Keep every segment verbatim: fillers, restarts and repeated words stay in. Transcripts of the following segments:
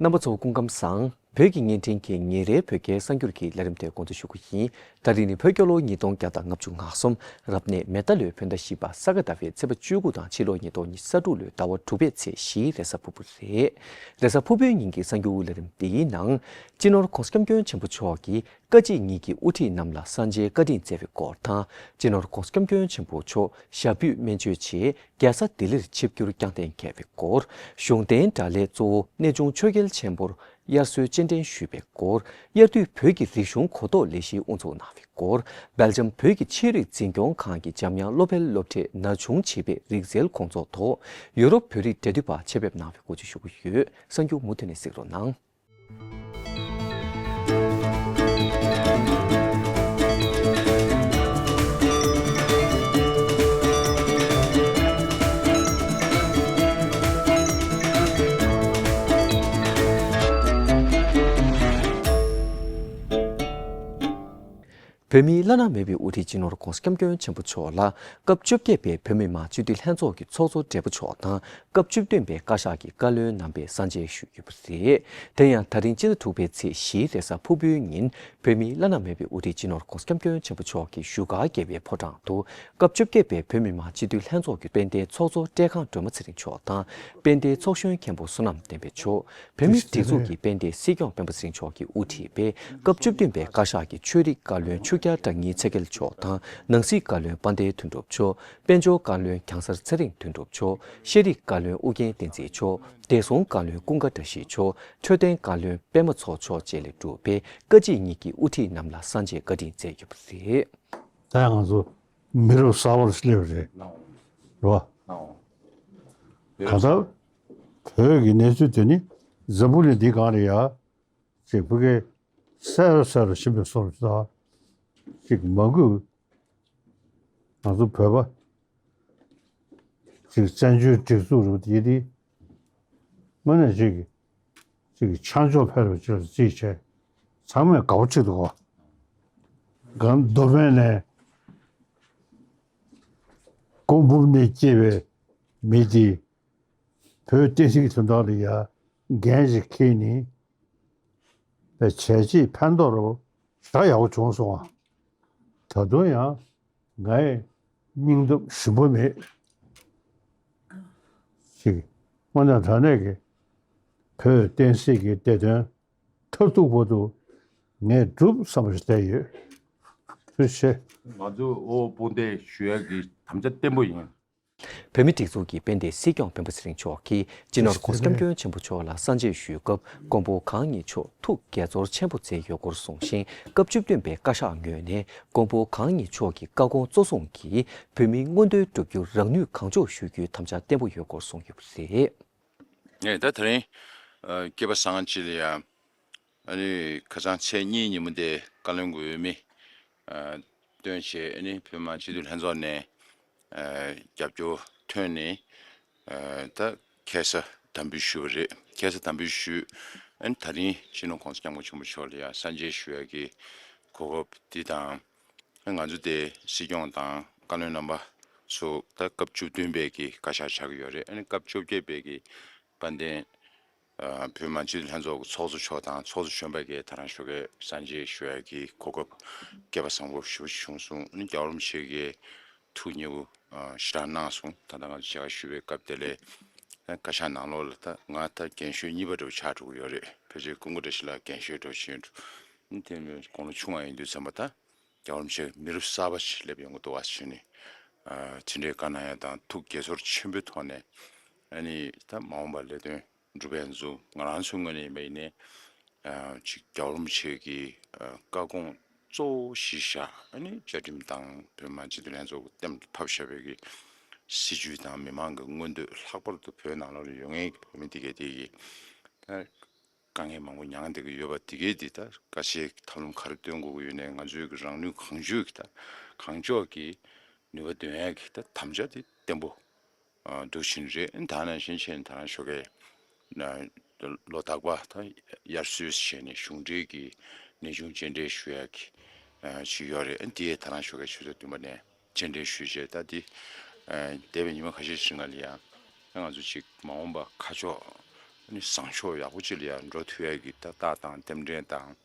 རྣམ་པ་ཚོ་སྐུ་ཁམས་བཟང་། བོད་ཀྱི་བརྙན་འཕྲིན་གྱི་ཉིན་རེའི་བོད་སྐད་གསར་འགྱུར་གྱི་ལས་རིམ་དེ་འགོ་འཛུགས་ཞུ་གི་ཡིན། ད་རིང་ནི་བོད་རྒྱལ་ལོ་ཉིས་སྟོང་བརྒྱ་དང་ང་གསུམ། རབ་གནས་མེ་རྟ་ལོའི་བོད་ཟླ་བཞི་པ་ས་ག་ཟླ་བའི་ཚེས་པ་བཅུ་དགུ་དང་ཕྱི་ལོ་ཉིས་སྟོང་ཉི་ཤུ་རྩ་དྲུག་ལོའི་ཟླ་བ་དྲུག་པའི་ཚེས་བཞི་རེས་གཟའ་ཕུར་བུ་རེད། རེས་གཟའ་ཕུར་བུའི་ཉིན་གྱི་གསར་འགྱུར་ལས་རིམ་འདིའི་ནང་། སྤྱི་ནོར་༧གོང་ས་༧སྐྱབས་མགོན་ཆེན་པོ་མཆོག་གིས་བཀའ་སྤྱི་གཉིས་ཀྱི་དབུ་ཁྲིད་རྣམས་ལ་གསང་མཇལ་བཀའ་དྲིན་སྩལ་བའི་སྐོར་དང་། སྤྱི་ནོར་༧གོང་ས་༧སྐྱབས་མགོན་ཆེན་པོ་མཆོག་ཞབས་པུས་སྨན་བཅོས་ཆེད་རྒྱལ་ས་ལྡི་ལིར་ཆིབས་བསྒྱུར་བསྐྱངས་གཏན་འཁེལ་བའི་སྐོར། གཞུང་རྟེན་དགྲ་ལྷའི་གཙོ་བོ་གནས་ཆུང་ཆོས་རྒྱལ་ཆེན་པོར་དབྱར་གསོལ་སྤྱན་འདྲེན་ཞུས་པའི་སྐོར། དབྱར་དུས་བོད་ཀྱི་རིག་གཞུང་གོ་རྟོགས་ལས་གཞི་དབུ་འཛུགས་གནང་བའི་སྐོར། སྦེལ་ཇམ་བོད་ཀྱི་ཆོས་རིག་འཛིན་སྐྱོང་ཁང་གི་འཇམ་དབྱངས་སློབ་དཔོན་སློབ་གྲྭས་ན་ཆུང་བྱིས་པའི་རིག་རྩལ་སྐོང་ཚོགས་ཐོག་ཡུ་རོབ་བོད་རིགས་འབྲེལ་མཐུད་པ་ཆེད་ཕེབས་གནང་བའི་སྐོར་བཅས་ཞུ་གི་ཡོད། གསར་འགྱུར་མུ་མཐུད་ནས་གཟིགས་རོགས་གནང་། བོད་མིའི་བླ་ན་མེད་པའི་དབུ་ཁྲིད་སྤྱི་ནོར་༧གོང་ས་༧སྐྱབས་མགོན་ཆེན་པོ་མཆོག་ལ་སྐབས་བཅོ་བརྒྱད་པའི་བོད་མི་མང་སྤྱི་འཐུས་ལྷན་ཚོགས་ཀྱི་ཚོགས་གཙོ་སྦྲེལ་པོ་མཆོག་དང་། སྐབས་བཅུ་བདུན་པའི་བཀའ་ཤག་གི་བཀའ་བློན་རྣམ་པས་གསང་མཇལ་ཞུས་ཡོད་པ་རེད། དེ་ཡང་ད་རིང་སྤྱི་ཟླ་དྲུག་པའི་ཚེས་བཞི་རེས་གཟའ་ཕུར་བུའི་ཉིན་བོད་མིའི་བླ་ན་མེད་པའི་དབུ་ཁྲིད་སྤྱི་ནོར་༧གོང་ས་༧སྐྱབས་མགོན་ཆེན་པོ་མཆོག་གི་བཞུགས་སྒར་རྒྱལ་བའི་ཕོ་བྲང་དུ་སྐབས་བཅོ་བརྒྱད་པའི་བོད་མི་མང་སྤྱི་འཐུས་ལྷན་ཚོགས་ཀྱི་དཔལ་ལྡན་ཚོགས་གཙོ་བཀྲས་ཁང་སྒྲོལ་མ་ཚེ་རིང་མཆོག་དང་། དཔལ་ལྡན་ཚོགས་གཞོན་མཁན་པོ་བསོད་ནམས་བསྟན་འཕེལ་མཆོག་བོད་མིའི་སྒྲིག་འཛུགས་ཀྱི་དཔལ་ལྡན་སྲིད་སྐྱོང་སྤེན་པ་ཚེ་རིང་མཆོག་གིས་དབུ་ཁྲིད་པའི་སྐབས་བཅུ་བདུན་པའི་བཀའ་ཤག་གི་ཆོས་རིག་བཀའ་བློན་ཆོས་རྒྱལ་གྲགས་སྙིང་ཚེ་རྒྱལ་མཆོག་དང་། ནང་སྲིད་བཀའ་བློན་དཔལ་ལྡན་དོན་གྲུབ་མཆོག་དཔལ་འབྱོར་བཀའ་བློན་གྱང་སར་ཚེ་རིང་དོན་གྲུབ་མཆོག་ཤེས་རིག་བཀའ་བློན་ཨུ་རྒྱན་བསྟན་འཛིན་མཆོག་བདེ་སྲུང་བཀའ་བློན་ཀུན་དགའ་བཀྲ་ཤིས་མཆོག་འཕྲོད་བསྟེན་བཀའ་བློན་པད་མ་མཚོ་མཆོག་བཅས་ལས་གྲུབ་པའི་བཀའ་སྤྱི་གཉིས་ཀྱི་དབུ་ཁྲིད་རྣམས་ལ་གསང་མཇལ་བཀའ་དྲིན་སྩལ་ཡོད་པ་རེད། ད་ང་ཚོ་མི་རབས་གསར་པར་སླེབས་རེད། རེད་བ། གང་ལྟར་བོད་ཀྱི་གནས་ཚུལ་དེ་ནི་འཛམ་བུ་གླིང་འདི་སྒང་ལ་ཡ། ཅིག་ཕ་གི་གསལ་རུ་གསལ་རུ་ཕྱིན་པའི་བཟོ་འདྲ་ཅིག་མ་དགོས། ང་ཚོ་བོད་པ་ཅིག་བཙན་བྱོལ་སྒྲིག་འཛུགས་རུ་དེ་དེ་དངོས་གནས་ཅིག་ཅིག་ཆ་འཇོག་འཕེར་བའི་ཕྱིར་རྩིས་བྱས་ཚང་མས་དགའ་པོ་ཅིག་འདུག་ག་གང་མདོ་སྨད་ནས་ཀོང་པོ་ནས་སྐྱེས་པའི་མི་དེ་བོད་བསྟན་སྲིད་དོན་དག་ལ་ཡ་འགན་ཞིག་འཁྱེར་ནས་བྱས་རྗེས་ཕན་ཐོགས་རུ་ཞེ་དྲག་ཡག་པོ་བྱུང་སོང་བ། ད་དུང་ཡང་ངའི་སྙིང་སྟོབས་ཞུམ་པ་མེད་ཅིག་དངོས་གནས་དྲང་གནས་ཀྱི་བོད་བསྟན་སྲིད་ཀྱི་བདེ་དོན་མཐར་ཐུག་བར་དུ་ངས་སྒྲུབ་བསམ་པ་ཞིག་བསྡད་ཡོད། ཐུགས་རྗེ་ཆེ། ང་ཚོ་ཨོ་དཔུང་སྡེ་ཞུ་ཡག་གི་དམ་བཅའ་བརྟན་པོ་ཡིན། བོད་མིའི་སྒྲིག་འཛུགས་ཀྱི་དཔལ་ལྡན་སྲིད་སྐྱོང་སྤེན་པ་ཚེ་རིང་མཆོག་གིས་སྤྱི་ནོར་༧གོང་ས་༧སྐྱབས་མགོན་ཆེན་པོ་མཆོག་ལ་གསང་མཇལ་ཞུས་སྐབས་མགོན་པོ་གང་ཉིད་མཆོག་ཐུགས་དགྱེས་ཚོར་ཆེན་པོ་མཛད་ཡོད་སྐོར་གསུངས་ཤིང་། སྐབས་བཅུ་བདུན་པའི་བཀའ་ཤག་ངོས་ནས་མགོན་པོ་གང་ཉིད་མཆོག་གི་བཀའ་དགོངས་གཙོ་བཟུང་གིས་བོད་མིའི་མངོན་འདོད་བསྒྲུབ་རྒྱུར་རང་ནུས་གང་ལྕོགས་ཞུ་རྒྱུའི་དམ་བཅའ་བརྟན་པོ་ཡོད་སྐོར་གསུངས་ཡོད་པ་རེད། ངས་ད་དེ་རིང་ཨ་སྐྱེས་པ་བཟང་ཅིག་ལ་ཡང་ཨ་ནི་ཁ་སང་ཚེས་གཉིས་ཉིན་མོ་དེ་བཀའ་བློན་གྱི་འོས་མི་ཨ་བཏོན་བྱས། ཨ་ནི་བོད་མི་མང་སྤྱི་འཐུས་ལྷན་ཚོགས་ནས་ཨ་རྒྱབ་སྐྱོར་ཐོན་ནས་ཨ་ད་ཁ་སང་དམ་འབུལ་ཞུས་པ་རེད། ཁ་སང་དམ་འབུལ་ཞུས། ཨ་ནི་ད་རིང་སྤྱི་ནོར་༧གོང་ས་༧སྐྱབས་མགོན་ཆེན་པོ་མཆོག་ལ་ཡང་གསང་མཇལ་ཞུ་ཡག་གི་གོ་སྐབས་འདི་དང་། ང་ཚོ་དེ་སྲིད་སྐྱོང་དང་བཀའ་བློན་རྣམ་པ་ཚོ་ད་སྐབས་བཅུ་བདུན་པའི་གི་བཀའ་ཤག་ཆགས་ཀྱི་ཡོད་རེད། ཨ་ནི་སྐབས་བཅོ་བརྒྱད་པའི་གི་དཔལ་ལྡན་ཨ་བོད་མི་མང་སྤྱི་འཐུས་ལྷན་ཚོགས་ཀྱི་ཚོགས་གཙོ་མཆོག་དང་ཚོགས་གཙོ་གཞོན་པ་གིས་ད་རང་ཞོགས་ཀས་གསང་མཇལ་ཞུ་ཡག་གི་གོ་སྐབས་སྐལ་བ་བཟང་པོ་ཞེ་པོ་བྱུང་སོང་། ཨ་ནི་རྒྱལ་བ་རིན་པོ་ཆེ་གིས་ཐུགས་མཉེས་པོ་ཨ་ཞེ་དྲག་གནང་སོང་། ད་ལྟ་ང་ཚོ་མཇལ་ཁ་ཞུ་བའི་སྐབས་དེ་ལ་ད་བཀའ་ཤག་ནང་ལོགས་ལ་ད་ང་ད་རྒན་ཤོས་གཉིས་པ་འདྲ་བོ་ཆགས་འགྲོ་གི་ཡོད་རེད། ཕལ་ཆེར་ཀུན་དགའ་བཀྲ་ཤིས་ལགས་རྒན་ཤོས་འདྲ་བོ་ཞིག་ཡིན་འགྲོ། ཨ་ནི་དེ་མིན་དགུང་ལོ་ཆུང་བ་ཡིན་དུས་ཙམ་པ་ད། རྒྱལ་བ་རིན་པོ་ཆེ་མི་རབས་གསར་པ་ཞིག་སླེབས་ཡོང་གི་འདུག་བ་ཞུས་ནས། ཨ་དེ་འདྲའི་བཀའ་གནང་ཡ་དང་ཐུགས་དགྱེས་ཚོར་ཆེན་པོའི་ཐོག་ནས། ཨ་ནི་ད་མ་འོངས་པར་ལས་དོན་སྒྲུབ་ཡ་ཚོ་ང་རང་ཚོའི་ངོས་ནས་ཡིན་པ་ཡིན་ནའི། ཨ་ཅིག་རྒྱལ་བ་རིན་པོ་ཆེ་གི་ཨ་བཀའ་དགོངས་གཙོ་བོ་གཞི་བཞག་ཨ་ནི་བཅའ་ཁྲིམས་དང་བོད་མི་མང་སྤྱི་འཐུས་ལྷན་ཚོགས་ཀྱི་གཏན་ཕབ་བཞག་པའི་གི་སྲིད་བྱུས་དང་མི་མང་གི་མངོན་འདོད། ལྷག་པར་དུ་བོད་ནང་ལོགས་ལ་ཡོད་མཁན་གྱི་བོད་མི་དེ་གས་དེ་གི་ད། དཀའ་ངལ་མང་པོ་མྱངས་བསྡད་ཀྱི་ཡོད་པ་དེ་གས་དེ་ད་དཀའ་སྤྱད་ཐབས་ལམ་ག་རེ་སྟོན་དགོས་ཀྱི་ཡོད་ནའི་ང་ཚོའི་གི་རང་ནུས་གང་ལྕོགས་ཀྱིས་ད་གང་ལྕོགས་ཀྱིས་ནུས་པ་འདོན་ཡག་གི་ད་དམ་བཅའ་དེ་བརྟན་པོ་ཨ་འདུག་བཞིན་རེད། ད་ནང་བཞིན་བྱས་ནས་ད་རང་ཞོགས་ཀས་ན་ལོ་རྟག་པ་ད་དབྱར་གསོལ་བྱས་ནས་གཞུང་འབྲེལ་གྱི་གནས་ཆུང་སྤྱན་འདྲེན་ཞུ་ཡག་གི་ཨ་ཅིག་ཡོད་རེད། དེ་ད་རང་ཞོགས་ཀས་ཆུ་ཚོད་བདུན་པ་ནས། སྤྱན་འདྲེན་ཞུས་རྗེས་ད་འདི། ཨ་འདས་པའི་ཉི་མ་ཁ་ཤས་ཤིག་སྔ་ལ་ཡང་ང་ཚོ་ཅིག་མ་འོངས་པ་ཁ་ཕྱོགས་ ནི་བཟང་ཕྱོགས་ཡག་པོ་ཅིག་ལ་ཡང་འགྲོ་ཐུབ་ཡ་གི་ད་རྟགས་དང་རྟེན་འབྲེལ་དང་།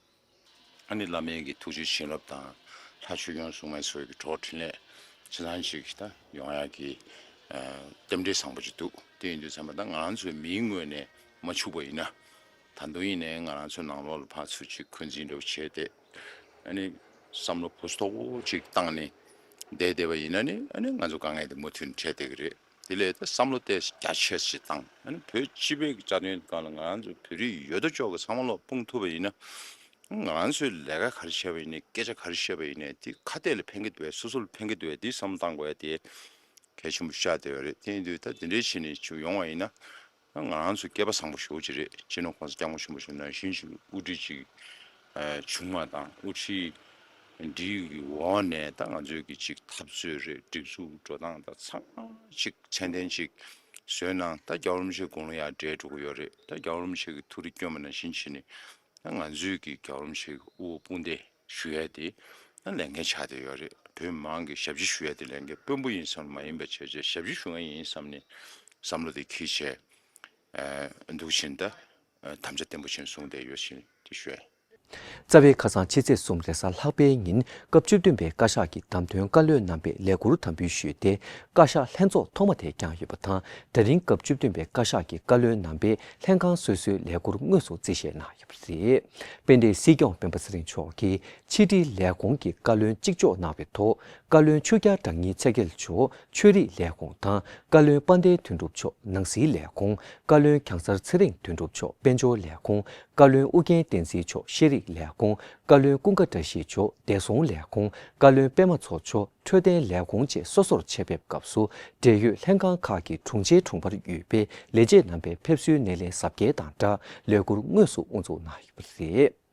ཨ་ནི་བླ་མའི་གི་ཐུགས་རྗེ་བྱིན་རླབས་དང་། ལྷ་ཆོས་སྐྱོང་སྲུང་མ་སོགས་ཀྱི་གྲོགས་འཕྲིན་ལས་ཇི་ཙམ་ཅིག་ད་ཡོང་ཡ་གི་ཨ་རྟེན་འབྲེལ་བཟང་པོ་ཅིག་འདུག་དེ་ཡིན་དུས་ཙམ་པ་ད་ང་རང་ཚོའི་མིའི་ངོས་ནས་མ་འཕྱུགས་པ་ཡིན་ན། ད་དུང་ཡིན་ནའི་ང་རང་ཚོ་ནང་ལོགས་ལ་ཕར་ཚུར་ཅིག་འཁོན་འཛིན་འདྲ་བོ་བྱས་ཏེ། ཨ་ནི་བསམ་བློ་བུ་སྟོབས་པོ་ཅིག་བཏང་ནས་བསྡད་བསྡད་པ་ཡིན་ན་ནི། ཨ་ནི་ང་ཚོ་དཀའ་ངལ་དེ་མུ་མཐུད་ནས་འཕྲད་བསྡད་ཀྱི་རེད། དེ་ལས་ད་བསམ་བློ་དེ་རྒྱ་ཆེ་ཞིག་བཏང་། ཨ་ནི་བོད་སྤྱི་པའི་གི་རྩ་དོན་སྒང་ལ་ང་རང་ཚོ་བོད་རིགས་ཡོད་དོ་ཅོག་གི་ཚང་མ་ལོག་སྤུངས་ཐུབ་པ་ཡིན་ན། ང་རང་ཚོས་ལས་ཀ་ག་རེ་བྱས་པ་ཡིན་ནའི་སྐད་ཆ་ག་རེ་བཤད་པ་ཡིན་ནའི་དེ་ཁ་གཏད་ལ་ཕན་གྱི་འདུག་བས། སོ་སོ་ལ་ཕན་གྱི་འདུག་བས། དེ་བསམ་བློ་བཏང་དགོས་ཡ་དེ་གལ་ཆེན་པོ་ཆགས་བསྡད་ཡོད་རེད། དེ་ཡིན་དུས་ད་དེ་འདྲའི་བྱས་ནས་བྱུང་ཡོང་བ་ཡིན་ན། ང་རང་ཚོ་སྐལ་པ་བཟང་པོ་ཞེ་པོ་ཅིག་རེད། སྤྱི་ནོར་༸གོང་ས་༸སྐྱབས་མགོན་ཆེན་པོ་མཆོག་ནང་བཞིན་ཅིག་དབུ་ཁྲིད་ཅིག་ཨ་བྱུང་བ་དང་། དབུ་ཁྲིད་འདིའི་འོག་ནས་ད་ང་ཚོའི་གི་ཅིག་འཐབ་རྩོད་རེད། སྒྲིག་འཛུགས་འགྲོ་སྟངས་དང་ཚང་མ་ཅིག་ཚད་ལྡན་ཅིག་བཟོས་གནང་། ད་རྒྱལ་བ་རིན་པོ་ཆེ་དགུང་ལོ་ཡར་བགྲེས་འགྲོ་གི་ཡོད་རེད། ད་རྒྱལ་བ་རིན་པོ་ཆེ་གི་ཐུགས་རེ་བསྐྱོན་པ་ནང་བཞིན་བྱས་ནས། ད་ང་ཚོའི་གི་རྒྱལ་བ་རིན་པོ་ཆེ་གི་དབུ་དཔུང་སྡེ་ཞུ་ཡ་དེ་ད་ལས་འགན་ཆགས་བསྡད་ཡོད་རེད། བོད་མི་མང་གི་ཞབས་ཕྱི་ཞུ་ཡ་དེ་ལས་འགན་དཔོན་པོ་ཡིན་བསམ་མ་ཡིན་པ་བྱས་བྱས་ཞབས་ཕྱི་ཞུ་མཁན་ཡིན་བསམ་ནས་བསམ་བློ་དེ་འཁྱེར་བྱས། ཨ་འདུག་བཞིན་ད་ཨ་དམ་བཅའ་བརྟན་པོ་བྱས་བཟུང་བསྡད་ཡོད་ཅེས་དེ་ཞུ་ཡ་ཡིན། རྩ་བའི་ཁ་སང་ཕྱི་ཚེས་གསུམ་རེས་གཟའ་ལྷག་པའི་ཉིན་སྐབས་བཅུ་བདུན་པའི་བཀའ་ཤག་གི་བདམས་ཐོན་བཀའ་བློན་རྣམ་པས་ལས་འཁུར་དམ་འབུལ་ཞུས་ཏེ། བཀའ་ཤག་ལྷན་ཚོགས་ཐོག་མ་དེ་བསྐྱངས་ཡོད་པ་དང་། ད་རིང་སྐབས་བཅུ་བདུན་པའི་བཀའ་ཤག་གི་བཀའ་བློན་རྣམ་པས་ལྷན་ཁང་སོ་སོའི་ལས་འཁུར་དངོས་སུ་རྩིས་བཞེས་གནང་ཡོད་པ་རེད། དཔལ་ལྡན་སྲིད་སྐྱོང་སྤེན་པ་ཚེ་རིང་མཆོག་གིས་ཕྱི་དྲིལ་ལས་ཁུངས་ཀྱི་བཀའ་བློན་གཅིག་ལྕོགས་གནང་བའི་ཐོག་བཀའ་བློན་ཆོས་རྒྱལ་དྲང་ངེས་ཚེ་རྒྱལ་མཆོག་ཆོས་རིག་ལས་ཁུངས་དང་། བཀའ་བློན་དཔལ་ལྡན་དོན་གྲུབ་མཆོག་ནང་སྲིད་ལས་ཁུངས། བཀའ་བློན་གྱང་གསར་ཚེ་རིང་དོན་གྲུབ་མཆོག་དཔལ་འབྱོར་ལས་ཁུངས། བཀའ་བློན་ཨུ་རྒྱན་བསྟན་འཛིན་མཆོག་ཤེས་རིག་ལས་ཁུངས། བཀའ་བློན་ཀུན་དགའ་བཀྲ་ཤིས་མཆོག་བདེ་སྲུང་ལས་ཁུངས། བཀའ་བློན་པད་མ་མཚོ་མཆོག་འཕྲོད་བསྟེན་ལས་ཁུངས་བཅས་སོ་སོར་ཆེད་ཕེབས་སྐབས་སུ། འབྲེལ་ཡོད་ལྷན་ཁང་ཁག་གི་དྲུང་ཆེ་དྲུང་འཕར་ཡོད་པའི་ལས་བྱེད་རྣམ་པས་ཕེབས་བསུའི་སྣེ་ལེན་གཟབ་རྒྱས་དང་སྦྲགས་ལས་འཁུར་དངོས་སུ་དབུ་འཛུགས་གནང་ཡོད་པ་རེད།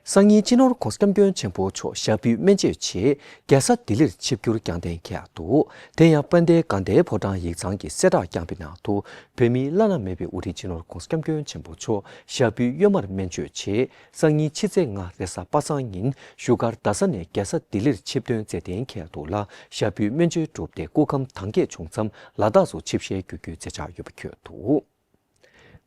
སང་ཉིན་སྤྱི་ནོར་༸གོང་ས་༸སྐྱབས་མགོན་ཆེན་པོ་མཆོག་ཞབས་པུས་སྨན་བཅོས་ཆེད་རྒྱལ་ས་ལྡི་ལིར་ཆིབས་བསྒྱུར་བསྐྱངས་གཏན་འཁེལ་འདུག་དེ་ཡང་དཔལ་ལྡན་དགའ་ལྡན་ཕོ་བྲང་ཡིག་ཚང་གི་གསལ་བསྒྲགས་བསྐྱངས་པའི་ནང་དུ། བོད་མིའི་བླ་ན་མེད་པའི་དབུ་ཁྲིད་སྤྱི་ནོར་༸གོང་ས་༸སྐྱབས་མགོན་ཆེན་པོ་མཆོག་ཞབས་པུས་གཡོན་མར་སྨན་བཅོས་ཆེད། སང་ཉིན་ཕྱི་ཚེས་ལྔ་རེས་གཟའ་པ་སངས་ཉིན་བཞུགས་སྒར་རྡ་ས་ནས་རྒྱལ་ས་ལྡི་ལིར་ཆིབས་ཐོན་མཛད་གཏན་འཁེལ་འདུག་ལ། ཞབས་པུས་སྨན་བཅོས་གྲུབ་སྟེ་སྐུ་ཁམས་དྭངས་སྐྱེད་བྱུང་མཚམས་ལ་དྭགས་སུ་ཆིབས་ཞལ་བསྒྱུར་རྒྱུའི་མཛད་འཆར་ཡོད་པ་འཁོད་འདུག་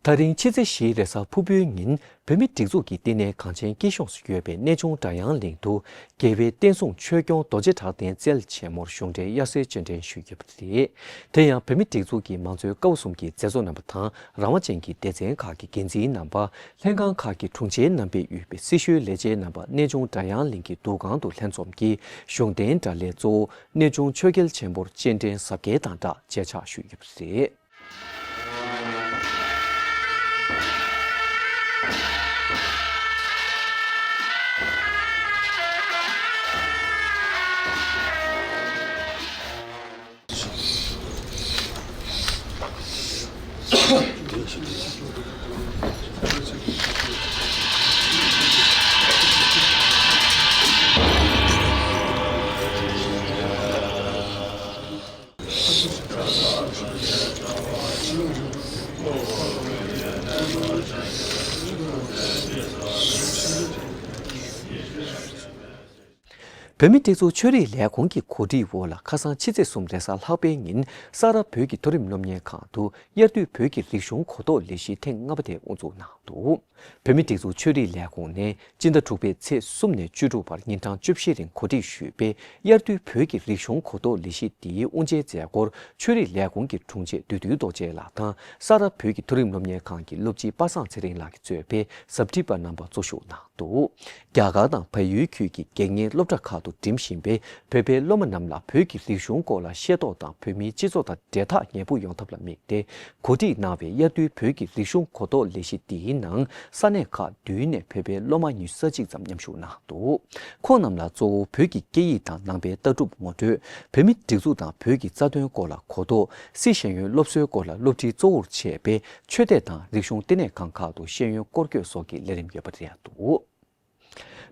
ད་རིང་ཕྱི་ཚེས་བཞི་རེས་གཟའ་ཕུར་བུའི་ཉིན་བོད་མིའི་སྒྲིག་འཛུགས་ཀྱི་བསྟི་གནས་གངས་ཅན་སྐྱིད་གཤོངས་སུ་ཡོད་པའི་གནས་ཆུང་སྒྲ་དབྱངས་གླིང་དུ། རྒྱལ་བའི་བསྟན་སྲུང་ཆོས་སྐྱོང་རྡོ་རྗེ་གྲགས་ལྡན་རྩལ་ཆེན་མོར་གཞུང་འབྲེལ་དབྱར་གསོལ་སྤྱན་འདྲེན་ཞུས་ཡོད་པ་རེད། དེ་ཡང་བོད་མིའི་སྒྲིག་འཛུགས་ཀྱི་མང་གཙོའི་ཀ་བ་གསུམ་གྱི་མཛད་གཙོ་རྣམ་པ་དང་། རང་དབང་ཅན་གྱི་སྡེ་ཚན་ཁག་གི་འགན་འཛིན་རྣམ་པ། ལྷན་ཁང་ཁག་གི་དྲུང་ཆེ་རྣམ་པས་དབུས་པའི་སྲི་ཞུའི་ལས་བྱེད་རྣམ་པ་གནས་ཆུང་སྒྲ་དབྱངས་གླིང་གི་འདུ་ཁང་དུ་ལྷན་འཛོམས་ཀྱིས། གཞུང་རྟེན་དགྲ་ལྷའི་གཙོ་བོ་གནས་ཆུང་ཆོས་རྒྱལ་ཆེན་པོར་སྤྱན་འདྲེན་གཟབ་རྒྱས་དང་སྦྲགས་མཇལ་ཕྱག་ཞུས་ཡོད་པ་རེད། བོད་མིའི་སྒྲིག་འཛུགས་ཆོས་རིག་ལས་ཁུངས་ཀྱི་གོ་སྒྲིག་འོག་ལ་ཁ་སང་ཕྱི་ཚེས་གསུམ་རེས་གཟའ་ལྷག་པའི་ཉིན་ས་རཱ་བོད་ཀྱི་མཐོ་རིམ་སློབ་གཉེར་ཁང་དུ་དབྱར་དུས་བོད་ཀྱི་རིག་གཞུང་གོ་རྟོགས་ལས་གཞི་ཐེངས་ལྔ་པ་དེ་དབུ་འཛུགས་གནང་འདུག། བོད་མིའི་སྒྲིག་འཛུགས་ཆོས་རིག་ལས་ཁུངས་ནས་སྤྱི་ཟླ་དྲུག་པའི་ཚེས་གསུམ་ནས་བཅུ་དྲུག་བར་ཉིན་གྲངས་བཅུ་བཞི་རིང་གོ་སྒྲིག་ཞུས་པའི་དབྱར་དུས་བོད་ཀྱི་རིག་གཞུང་གོ་རྟོགས་ལས་གཞི་འདིའི་དབུ་འབྱེད་མཛད་སྒོར་ཆོས་རིག་ལས་ཁུངས་ཀྱི་དྲུང་ཆེ་བདུད་འདུལ་རྡོ་རྗེ་ལགས་དང་ས་རཱ་བོད་ཀྱི་མཐོ་རིམ་སློབ་གཉེར་ཁང་གི་སློབ་སྤྱི་པ་སངས་ཚེ་རིང་ལགས་ཀྱིས་གཙོས་པའི་ཟབ་ཁྲིད་པ་རྣམ་པ་གཙོ་བཞུགས་གནང་འདུག། རྒྱ་གར་དང་བལ་ཡུལ་ཁུལ་གྱི་དགེ་རྒན་སློབ་གྲྭ་ཁག་ཏུ་འགྲིམ་བཞིན་པའི་བོད་པའི་སློབ་མ་རྣམས་ལ་བོད་ཀྱི་རིག་གཞུང་སྐོར་ལ་ཤེས་རྟོགས་དང་བོད་མིའི་སྤྱི་ཚོགས་དང་འབྲེལ་ཐག་ཉེ་པོ་ཡོང་ཐབས་ལ་དམིགས་ཏེ། གོ་སྒྲིག་གནང་བའི་དབྱར་དུས་བོད་ཀྱི་རིག་གཞུང་གོ་རྟོགས་ལས་གཞི་འདིའི་ནང་ས་གནས་ཁག་བདུན་ནས་བོད་པའི་སློབ་མ་ཉི་ཤུ་རྩ་གཅིག་ཙམ་མཉམ་ཞུགས་གནང་འདུག། ཁོང་རྣམས་ལ་གཙོ་བོ་བོད་ཀྱི་སྐད་ཡིག་དང་ནང་པའི་ལྟ་གྲུབ་ངོ་སྤྲོད། བོད་མིའི་སྒྲིག་འཛུགས་དང་བོད་ཀྱི་རྩ་དོན་སྐོར་ལ་གོ་རྟོགས། སཱི་ཤེས་ཡོན་སློབ་གསོའི་སྐོར་ལ་སློབ་ཁྲིད་གཙོ་བོར་བྱས་པའི་ཆོས་དད་དང་རིག་གཞུང་བསྟི་གནས་ཁང་ཁག་ཏུ་ཤེས་ཡོན་སྐོར་སྐྱོད་སོགས་ཀྱི་ལས་རིམ་ཡོད་པ་རེད་འདུག།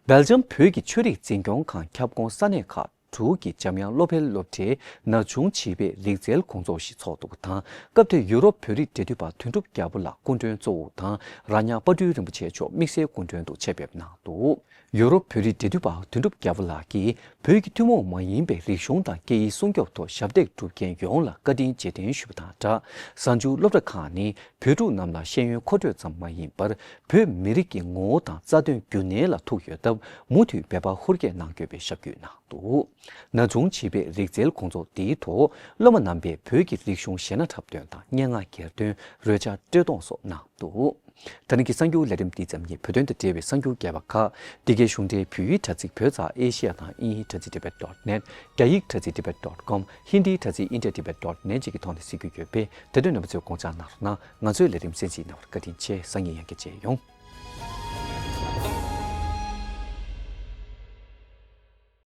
སྦེལ་ཇམ་བོད་ཀྱི་ཆོས་རིག་འཛིན་སྐྱོང་ཁང་ཁྱབ་ཁོངས་ས་གནས་ཁག་དྲུག་གི་འཇམ་དབྱངས་བློ་འཕེལ་སློབ་གྲྭའི་ན་ཆུང་བྱིས་པའི་རིག་རྩལ་དགོང་ཚོགས་ཤིག་ཚོགས་འདུ་དང་། སྐབས་དེར་ཡུ་རོབ་བོད་རིགས་འབྲེལ་མཐུད་པ་དོན་གྲུབ་རྒྱལ་པོ་ལགས་སྐུ་མགྲོན་གཙོ་བོ་དང་ར་ཉག་དཔལ་སྤྲུལ་རིན་པོ་ཆེ་མཆོག་དམིགས་བསལ་སྐུ་མགྲོན་དུ་ཆེད་ཕེབས་གནང་འདུག། ཡུ་རོབ་བོད་རིགས་འབྲེལ་མཐུད་པ་དོན་གྲུབ་རྒྱལ་པོ་ལགས་ཀྱིས་བོད་ཀྱི་ཐུན་མོང་མ་ཡིན་པའི་རིག་གཞུང་དང་སྐད་ཡིག་སྲུང་སྐྱོབ་ཐོག་ཞབས་འདེགས་སྒྲུབ་མཁན་ཡོངས་ལ་བཀའ་དྲིན་རྗེས་དྲན་ཞུས་པ་དང་སྦྲགས། གཟའ་མཇུག་སློབ་གྲྭ་ཁག་ནི་བོད་ཕྲུག་རྣམས་ལ་ཤེས་ཡོན་མཁོ་སྤྲོད་ཙམ་མ་ཡིན་པར། བོད་མི་རིགས་ཀྱི་ངོ་བོ་དང་རྩ་དོན་རྒྱུན་གནས་ལ་ཐུག་ཡོད་སྟབས། མུ་མཐུད་འབད་པ་ཧུར་སྐྱེད་གནང་དགོས་པའི་ཞབས་སྐུལ་གནང་འདུག། ན་ཆུང་བྱིས་པའི་རིག་རྩལ་དགོང་ཚོགས་འདིའི་ཐོག་སློབ་མ་རྣམ་པས་བོད་ཀྱི་རིག་གཞུང་གཞས་སྣ་འཁྲབ་སྟོན་དང་སྙན་ངག་གྱེར་འདོན། རོལ་ཆ་དཀྲོལ་གཏོང་སོགས་གནང་འདུག། ད་རིང་གི་གསར་འགྱུར་ལས་རིམ་འདི་ཙམ་ཡིན། བོད་དོན་དང་འབྲེལ་བའི་གསར་འགྱུར་རྒྱས་པ་ཁག་འདི་གའི་གཞུང་འབྲེལ་བོད་ཡིག་དྲ་ཚིགས་བོད་ཙ་ཨེ་ཤི་ཡ་དང་དབྱིན་ཡིག་དྲ་ཚིགས་tibet dot net། རྒྱ་ཡིག་དྲ་ཚིགས་tibet dot com། ཧིན་དིའི་དྲ་ཚིགས་india tibet dot net བཅས་ཀྱི་ཐོག་ནས་གཟིགས་རྒྱུ་ཡོད་པས། དེ་དོན་རྣམ་པ་ཚོས་དགོངས་འཇགས་གནང་རོགས་གནང་། ང་ཚོའི་ལས་རིམ་གསན་གཟིགས་གནང་བར་བཀའ་དྲིན་ཆེ། སང་ཉིན་ཡང་བསྐྱར་མཇལ་ཡོང་།